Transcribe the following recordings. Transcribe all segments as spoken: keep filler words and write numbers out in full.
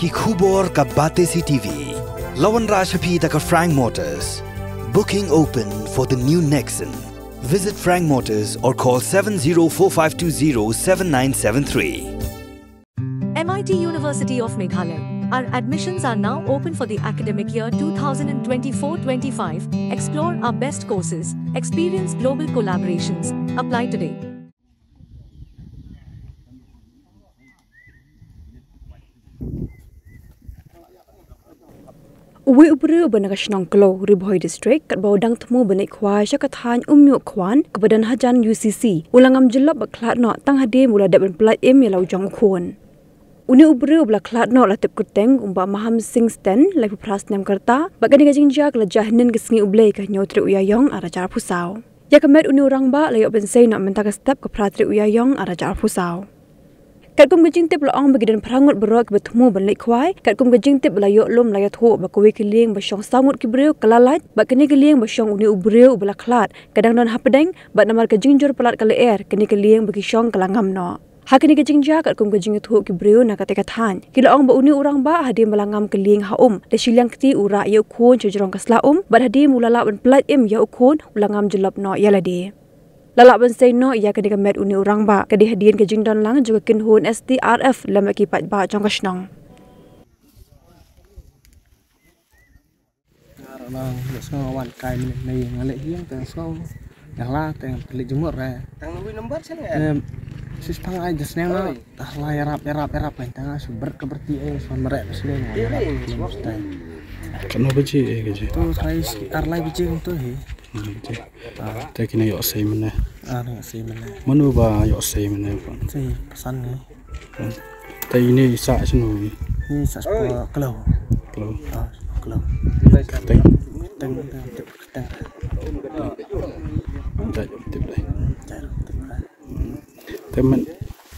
Ki khubor ka Batesi T V. La wanrah sha phi da ka Frank Motors. Booking open for the new Nexon. Visit Frank Motors or call seven zero four five two zero seven nine seven three. M I T University of Meghalaya. Our admissions are now open for the academic year twenty twenty-four twenty-five. Explore our best courses, experience global collaborations. Apply today. Uwei u briew uba na ka shnong Khlaw, Ri Bhoi District, katba u dang thmu ban leit khwai sha ka thaiñ Umñiuhkhwan kaba don hajan U C C, u la ngam jyllop bad khlad noh tang hadien ba u la dep ban pyllait im ïa la u jong u khun. Une u briew uba la khlad noh la tip kyrteng u Bah Maham Singh Sten, laiphew phra snem ka rta, bad kane ka jingjia ka la jia hynnin ka sngi U Blei ka hynñiew tarik u Ïaïong arhajar arphew saw. Ïa ka met une u rangbah la ïoh ban sei noh mynta ka step ka phra tarik u Ïaïong arhajar arphew saw. Katkum ka jingtip la ong ba ki don phra ngut baroh kiba thmu ban leit khwai, katkum ka jingtip ba la ïoh lum la ïathuh ba kawei ka lieng ba shong saw ngut ki briew ka la lait, bad kane ka lieng ba shong une u briew uba la khlad ka dang don hapdeng, bad namar ka jingjur palat ka lyer, kane ka lieng ba ki shong ka la ngam noh. Ha kane ka jingjia katkum ka jingïathuh ki briew na katei ka thaiñ, ki la ong ba une u rangbah hadien ba la ngam ka lieng ha um, da shiliang kti u rah ïa u khun sha jrong ka sla um, bad hadien ba u la lah ban pyllait im ïa u khun u la ngam jyllop noh ïa lade. La lah ban sei noh ïa kane ka met une u rangbah ka dei hadien ka jingdon lang jong ka kynhun S D R F lem bad ki paidbah jong ka shnong. Nga ruh nga sngew wan kai minit nei nga leh hiang tang sngew. Nga la tang pelik jemur re. Tang nunggu nomor sana ya? Em, sis pang ai jas neng na. Oi. Tah la yarap yarap yarap kan tang su ber ke berti ai su merek ke sini. Iya, iya. Kano baje eh kaje? Tu rais ar lai baje tu he. Ar lai baje. Ah. Te kine ïoh sei mene. Ah, ïoh sei mene. Mano ba ïoh sei mene pun. Sei pesan ni. Te ine isa sino ni. Ni isa sepo Khlaw. Khlaw. Ah, Khlaw. Teng. Teng, teng, teng, teng. Teng, teng, teng. Te men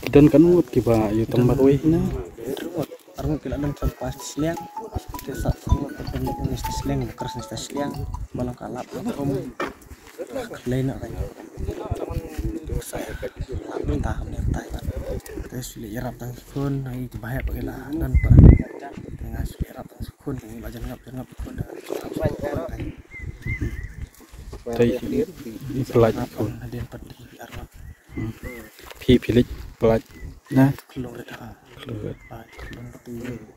ki don katno ngut kiba ïa tang ba kawei na. Arngut ki la dang sa pas sliang. Te sa arngut ka dang ni sta sliang, ba kras ni sta sliang. Ba long ka lap ka rum. Ka lei na ka. Sa lap ta kam ne ta. Te sli yarap tang khun, ai ti bahaya pa ki la nan pa. Te nga sli yarap tang khun, te ba jan ngap, jan ngap khun. Te i, i pelait khun. Hadien pat di arngut. Hmm. Phi, phi leit pelait na? Khlung rit ha. Khlung rit. Ba, khlung tu,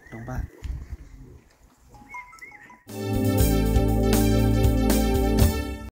khlung ba.